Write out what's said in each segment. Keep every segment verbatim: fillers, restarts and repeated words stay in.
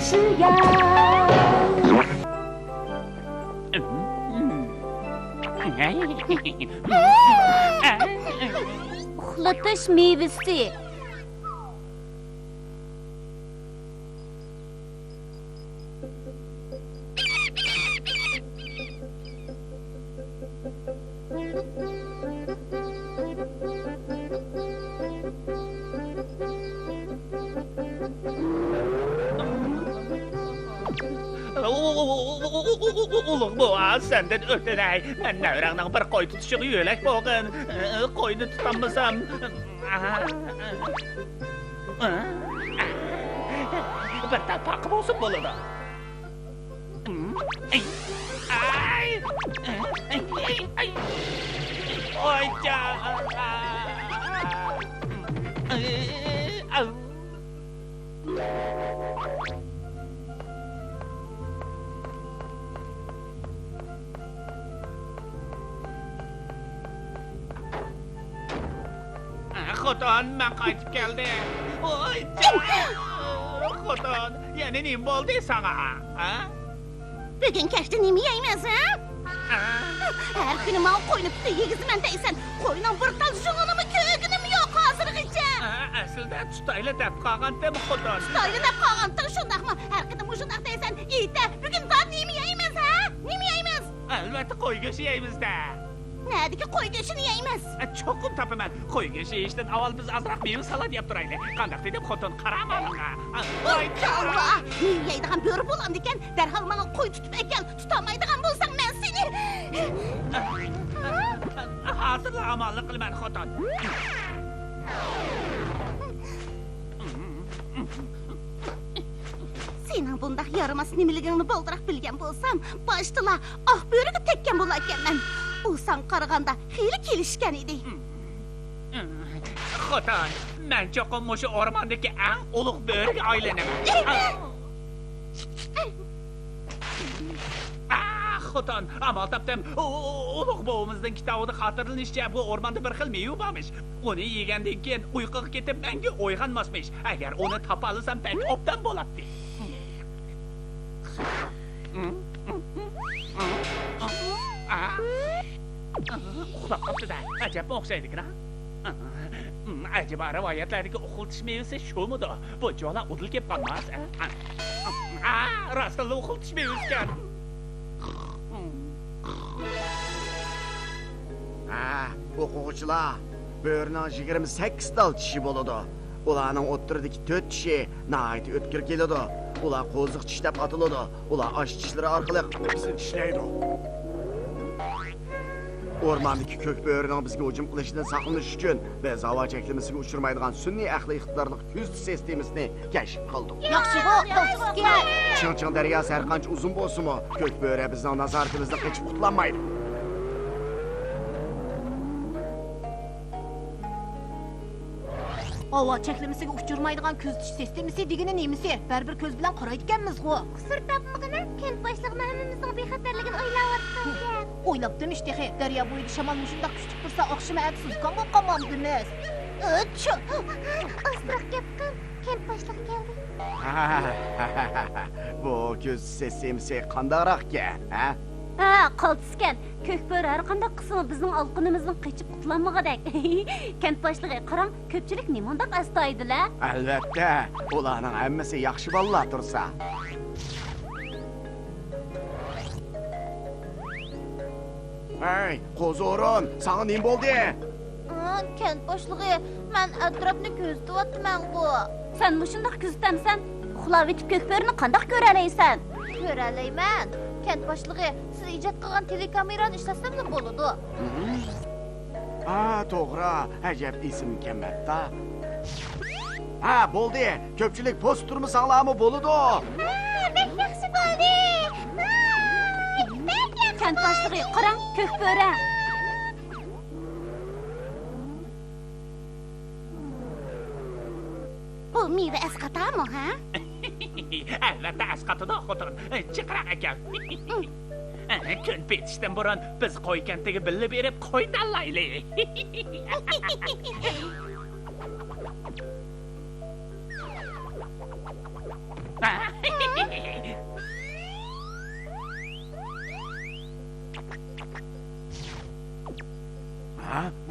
شۇ يا. ئۇخلىتىش مېۋىسى. ئۇلۇغ بوۋا، سەندىن ئۆتۈنەي، مەن نەۋرەڭنىڭ بىر قوي تۇتۇشىغا يۆلەك بولغىن. قوينى تۇتالمىسام، بىر تال پاقا بولسۇن بولىدۇ. ئاي! ئاي! ئاي! ئاي! ئاي! خوتۇن، مەن قايتىپ كەلدىم. ۋاي جان! خوتۇن، يەنە نېمە بولدى ساڭا؟ ھە؟ بۈگۈن كەچتە نېمە يەيمىز، ھە؟ ھە؟ ھەر كۈنى ماڭا قوينى تۇتۇپ يېگۈزىمەن دەيسەن. قوينىڭ بىر تال جۇڭىنىمۇ كۆرگىنىم يوق ھازىرغىچە. ھە، ئەسلىدە تۇتايلى دەپ قالغانتىم، خوتۇن. تۇتايلى دەپ قالغانتىڭ شۇنداقمۇ؟ ھەر قېتىم مۇشۇنداق دەيسەن. ئېيتە، بۈگۈن دان نېمە يەيمىز، ھە؟ نېمە يەيمىز؟ ئەلۋەتتە، قوي گۆشى يەيمىز-دە. نەدىكى قوي گۆشىنى يەيمىز؟ ئە، چوقۇم تاپىمەن. قوي گۆشى يېيىشتىن ئاۋۋال بىز ئازراق مېۋە سالات يەپ تۇرايلى. قانداق دېدىم، خوتۇن، قارا ئامالىڭغا. ۋاي كاللا! مېۋە يەيدىغان بۆرە بولامدىكەن؟ دەرھال ماڭا قوي تۇتۇپ ئەكەل. تۇتالمايدىغان بولساڭ مەن سېنى. ھازىرلا ئامالنى قىلىمەن، خوتۇن. سېنىڭ بۇنداق يارىماس نېمىلىكىڭنى بالدۇرراق بىلگەن بولسام، باشتىلا ئاق بۆرىگە تەگكەن بولاركەنمەن. ئۇ ساڭا قارىغاندا خېلى كېلىشكەن ئىدى. خوتۇن، مەن چوقۇم مۇشۇ ئورماندىكى ئەڭ ئۇلۇغ بۆرىگە ئايلىنىمەن. ئاھ، خوتۇن، ئامال تاپتىم. ئۇ، ئۇ، ئۇلۇغ بوۋىمىزنىڭ كىتابىدا خاتىرىلىنىشىچە، بۇ ئورماندا بىر خىل مېۋە بارمىش. ئۇنى يېگەندىن كېيىن ئۇيقۇغا كېتىپ، مەڭگۈ ئويغانماسمىش. ئەگەر ئۇنى تاپالىسام، بەك ئوبدان بولاتتى. ئۇخلاپ قاپتۇ-دە. ئەجەبمۇ ئوخشايدىكىنا. ئەجەبا، رىۋايەتلەردىكى ئۇخلىتىش مېۋىسى شۇمىدۇ؟ بۇنچىۋالا ئۇدۇل كېلىپ قالماس. ئا، راستتىنلا ئۇخلىتىش مېۋىسىكەن. ھە، ئوقۇغۇچىلار، بۆرىنىڭ يىگىرمە سەككىز تال چىشى بولىدۇ. ئۇلارنىڭ ئوتتۇرىدىكى تۆت چىشى ناھايىتى ئۆتكۈر كېلىدۇ. ئۇلار قوزۇق چىش دەپ ئاتىلىدۇ. ئۇلار ئاش چىشلىرى ئارقىلىق بىزنى چىشلەيدۇ. ئورماندىكى كۆك بۆرىنىڭ بىزگە ھۇجۇم قىلىشىدىن ساقلىنىش ئۈچۈن، بىز ھاۋا چەكلىمىسىگە ئۇچرىمايدىغان سۈنئىي ئەقلىي ئىقتىدارلىق كۆزىتىش سىستېمىسىنى كەشىپ قىلدۇق. ياخشىغۇ، توختىسىكەن. چىڭچىڭ دەرياسى ھەر قانچە ئۇزۇن بولسىمۇ، كۆك بۆرە بىزنىڭ نازارىتىمىزدىن قېچىپ قۇتۇلالمايدۇ. ھاۋا چەكلىمىسىگە ئۇچرىمايدىغان كۆزىتىش سىستېمىسى دېگىنى نېمىسى؟ بەرىبىر كۆز بىلەن قارايدىكەنمىزغۇ. قۇسۇر تاپمىغىنە، كەنت باشلىقىمۇ ھەممىمىزنىڭ بىخەتەرلىكىنى ئويلاۋاتىدىكەن. ئويلاپتىمىش تېخى. دەريا بويىدا شامال مۇشۇنداق كۈچلۈك تۇرسا، ئاخشىمى ئەتە سۇزۇكانغا قامامدىمىز. ئۇچۇ! ئاستىراق گەپ قىل، كەنت باشلىقى كەلدى. بۇ كۆز سىستېمىسى قانداقراقكەن، ھە؟ ھە، قالتىسكەن. كۆك بۆرە ھەر قانداق قىلسىمۇ بىزنىڭ ئالىقىنىمىزدىن قېچىپ قۇتۇلالمىغۇدەك. كەنت باشلىقى، قاراڭ، كۆپچىلىك نېمانداق ئەستايىدىل-ە؟ ئەلۋەتتە، ئۇلارنىڭ ھەممىسى ياخشى بالىلار تۇرسا. ھەي، قوزا ئورۇن، ساڭا نېمە بولدى؟ ئا، كەنت باشلىقى، مەن ئەتراپنى كۆزىتىۋاتىمەنغۇ. سەن مۇشۇنداق كۆزىتەمسەن؟ ئۇخلاۋېتىپ كۆك بۆرىنى قانداق كۆرەلەيسەن؟ كۆرەلەيمەن. كەنت باشلىقى، سىز ئىجاد قىلغان تېلېكامېرانى ئىشلەتسەملا بولىدۇ. ھا، توغرا. ئەجەب ئېسىمكەن مەتتا. ھا، بولدى. كۆپچىلىك پوست تۇرمىساڭلارمۇ بولىدۇ. ھا، بەك ياخشى بولدى. ۋاي، بەك ياخشى. كەنت باشلىقى، قاراڭ، كۆك بۆرە. بۇ مېۋە ئەسقاتامۇ، ھە؟ ئەلۋەتتە ئەسقاتىدۇ، خوتۇن. جىقراق ئەكەل. كۈن پېتىشتىن بۇرۇن بىز قوي كەنتىگە بىللە بېرىپ قوي تاللايلى.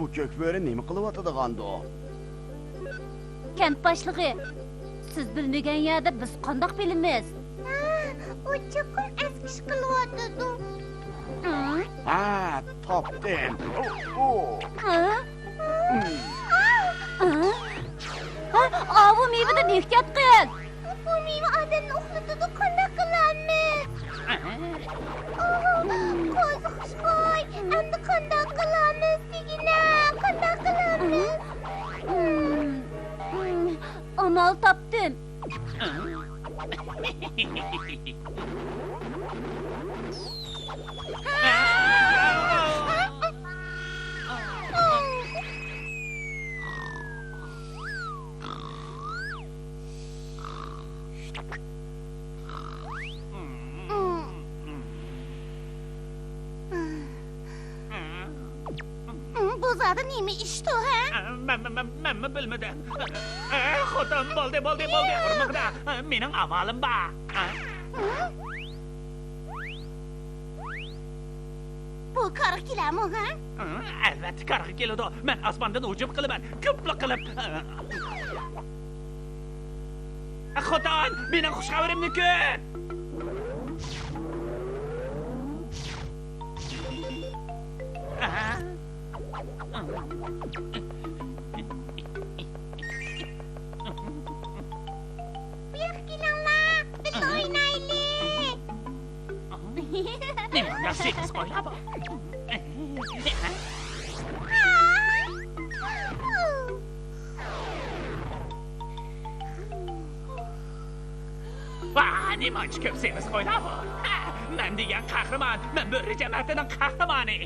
بۇ كۆك بۆرە نېمە قىلىۋاتىدىغاندۇ؟ كەنت باشلىقى، سىز بىلمىگەن يەردە بىز قانداق بىلىمىز؟ ھە، ئۇ چوقۇم ئەسكى ئىش قىلىۋاتىدۇ. ھە؟ ھە، تاپتىم. ئۇ، ئۇ. ھە؟ ھە؟ ھە؟ ئاۋۇ مېۋىدىن ئېھتىيات قىل! بۇ مېۋە ئادەمنى ئۇخلىتىدۇ، قانداق قىلارمىز؟ ئوھ، قوزا خۇشخوي، ئەمدى قانداق قىلارمىز دېگىنە، قانداق قىلارمىز؟ ئامال تاپتىم. بۇ زادى نېمە ئىشتۇ، ھە؟ مەن، مەن، مەن، مەنمۇ بىلمىدىم. ئە، خوتۇن، بولدى، بولدى، بولدى، ئۇرمىغىنا. مېنىڭ ئامالىم بار. بۇ كارغا كېلەرمۇ، ھە؟ ئەلۋەتتە كارغا كېلىدۇ. مەن ئاسماندىن ھۇجۇم قىلىمەن. كۆپلا قىلىپ. خوتۇن، مېنىڭ خۇش خەۋىرىمنى كۈت. بۇ ياققا كېلىڭلار، بىللە ئوينايلى. نېمانداق سېمىز قويلار بۇ؟ ۋاھ، نېمانچە كۆپ سېمىز قويلار بۇ؟ مەن دېگەن قەھرىمان، مەن بۆرە جەمەتىنىڭ قەھرىمانى.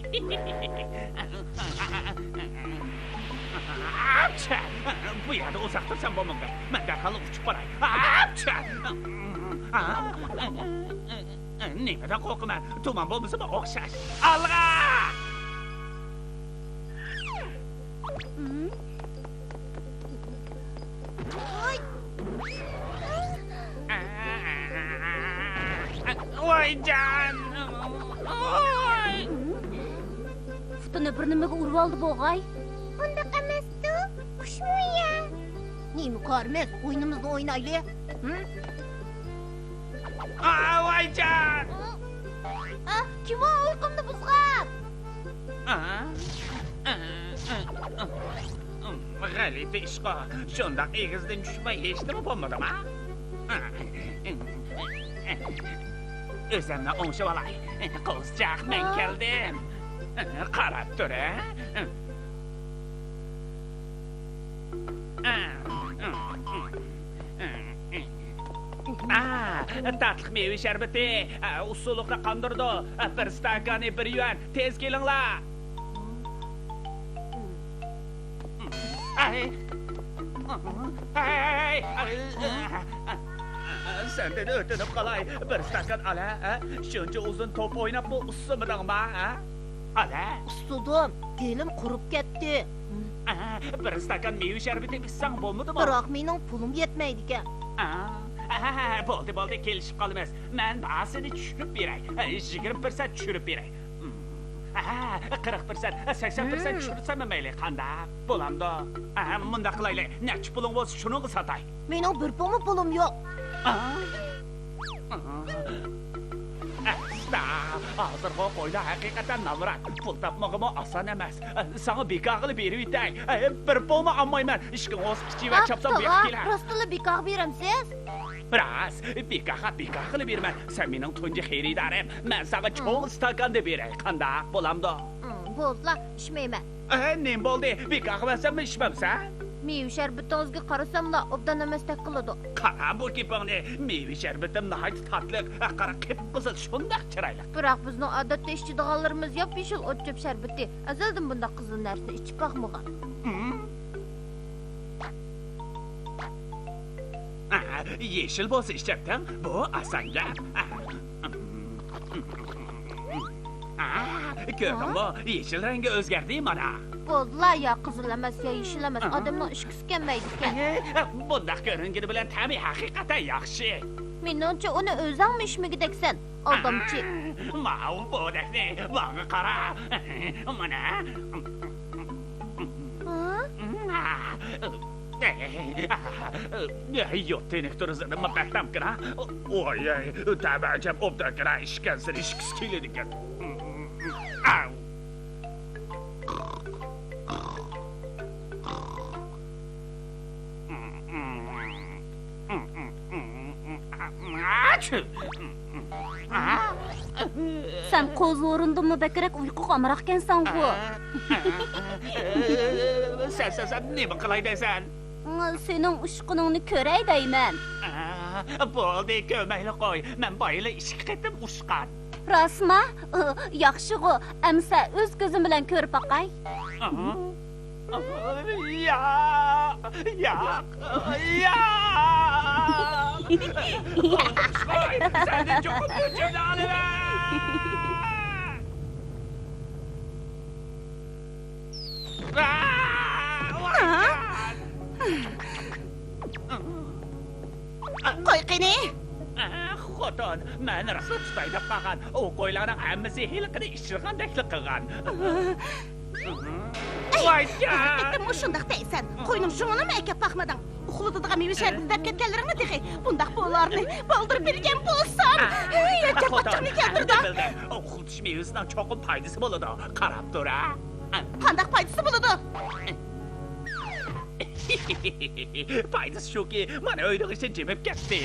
ئاپچى! بۇ يەردە ئۇزاق تۇرسام بولمامدۇ؟ مەن دەرھال ئۇچۇپ باراي. ئاپچى! نېمىدىن قورقىمەن؟ تۇمان بولمىسىمۇ ئوخشاش. ئالغا! ۋايجان! ۋاي! پۇتىنى بىر نېمىگە ئۇرۇۋالدى بوغاي. ئۇنداق ئەمەستۇ، خۇشمۇ يە. نېمە كارىمىز؟ ئويۇنىمىزنى ئوينايلى. ھە؟ ئا، ۋايجان! ئا، كىم ئۇ ئۇيقۇمنى بۇزغان؟ ئا، ئا، ئا، ئا، غەلىتە ئىشقا، شۇنداق ئېگىزدىن چۈشمەي ھېچنېمە بولمىدىما؟ ئۆزۈمنى ئوڭشىۋالاي. قوزىچاق، مەن ھە؟ كەلدىم. قاراپ تۇر، ھە؟ ئا، تاتلىق مېۋە شەربىتى، ئا، ئۇسسۇلۇقنى قاندۇرىدۇ. ئا، بىر ستاكانى بىر يۈەن، تېز كېلىڭلار. ئەي. ئەي. سەندىن ئۆتۈنۈپ قالاي، بىر ستاكان ئالە، ھە؟ شۇنچە ئۇزۇن توپ ئويناپمۇ ئۇسسىمىدىڭما، ھە؟ ئالە. ئۇسسىدىم، دىلىم قۇرۇپ كەتتى. ئە، بىر ستاكان مېۋە شەربىتى ئىچسەڭ بولمىدىمۇ؟ بىراق مېنىڭ پۇلۇم يەتمەيدىكەن. ئە، ئە، بولدى، بولدى، كېلىشىپ قالىمىز. مەن باھاسىنى چۈشۈرۈپ بېرەي. ئە، يىگىرمە پىرسەنت چۈشۈرۈپ بېرەي. ئە، قىرىق پىرسەنت، سەكسەن پىرسەنت مم. چۈشۈرسەممۇ مەيلى، قانداق؟ بولامدۇ؟ ئە، مۇنداق قىلايلى، نەچچە پۇلۇڭ بولسا شۇنىڭغا ساتاي. مېنىڭ بىر پۇڭمۇ پۇلۇم يوق. ئە؟ ئەستا، ھازىرقى قويلار ھەقىقەتەن نامرات. پۇل تاپمىغىمۇ ئاسان ئەمەس. ساڭا بىكاغىلا بېرىۋېتەي. بىر پۇڭمۇ ئالمايمەن. ئىشىكىڭ بولسا ئىچىۋەر، چاپسان بۇ ياققا كېلە. راستلا بىكاغا بېرەمسىز؟ راست، بىكاغا، بىكاغىلا بېرىمەن. سەن مېنىڭ تۇنجى خېرىدارىم. مەن ساڭا چوڭ ئىستاكاندا بېرەي. قانداق، بولامدۇ؟ بولدىلا، ئىچمەيمەن. ئە، نېمە بولدى؟ بىكاغا بەرسەممۇ ئىچمەمسەن؟ مېۋە شەربىتىڭىزگە قارىساملا، ئوبدان ئەمەستەك قىلىدۇ. قارا بۇ گېپىڭنى، مېۋە شەربىتىم ناھايىتى تاتلىق، قارا، قىپقىزىل، شۇنداق چىرايلىق. بىراق بىزنىڭ ئادەتتە ئىچىدىغانلىرىمىز ياپيېشىل ئوتچۆپ شەربىتى. ئەزەلدىن بۇنداق قىزىل نەرسىنى ئىچىپ باقمىغان. ئە، يېشىل بولسا ئىچەتتىڭ، بۇ ئاسان گەپ. ئە، كۆردۈڭمۇ؟ يېشىل رەڭگى ئۆزگەردى مانا. بولدىلا، يا قىزىل ئەمەس، يا يېشىل ئەمەس. ئادەمنىڭ ئىچكۈسى كەلمەيدىكەن. ئە، بۇنداق كۆرۈنگىنى بىلەن تەمى ھەقىقەتەن ياخشى. مېنىڭچە ئۇنى ئۆزەڭمۇ ئىچمىگۈدەكسەن، ئالدامچى. ماۋۇ بودەكنى ماڭا قارا. مانا. يوتىنىك تۇرۇزىدىمۇ بەتتەمكىنا. ۋاي، تەبەجەم ئوبدانكىنا ئىشكەنسىرى ئىشكىسى كېلىدىكەن. ئاۋ. سەن قوز ئورنىدىنمۇ بەكرەك ئۇيقۇغا ئامراقكەنسەنغۇ. سەن، سەن، سەن نېمە قىلاي دەيسەن؟ سېنىڭ ئۇچقىنىڭنى كۆرەي دەيمەن. بولدى، كۆرمەيلا قوي. مەن بايىلا ئىككى قېتىم ئۇچقان. راستما؟ ياخشىغۇ، ئەمسە ئۆز كۆزۈم بىلەن كۆرۈپ باقاي. ياق، ياق، ياق! سەندىن چوقۇم ئۆچۈمنى ئالىمەن! قوي قېنى! خوتۇن، مەن راستلا تۇتاي دەپ قالغان. ئۇ قويلارنىڭ ھەممىسى ھېلىقىنى ئىچىدىغاندەكلا قىلغان. ۋايجان! مۇشۇنداق دەيسەن. قوينىڭ جۇڭىنىمۇ ئەكەپ باقمىدىڭ. ئۇخلىتىدىغان مېۋە شەربىتى دەپ كەتكەنلىرىڭنى تېخى. بۇنداق بولارنى بالدۇر بىلگەن بولسام. ھەي، جاپاچىقنى كەلتۈردى. ئۇخلىتىش مېۋىسىنىڭ چوقۇم پايدىسى بولىدۇ. قاراپ تۇر، ھە. قانداق پايدىسى بولىدۇ؟ پايدىسى شۇكى، مانا ئۆيدىغىچە جىمىپ كەتتى.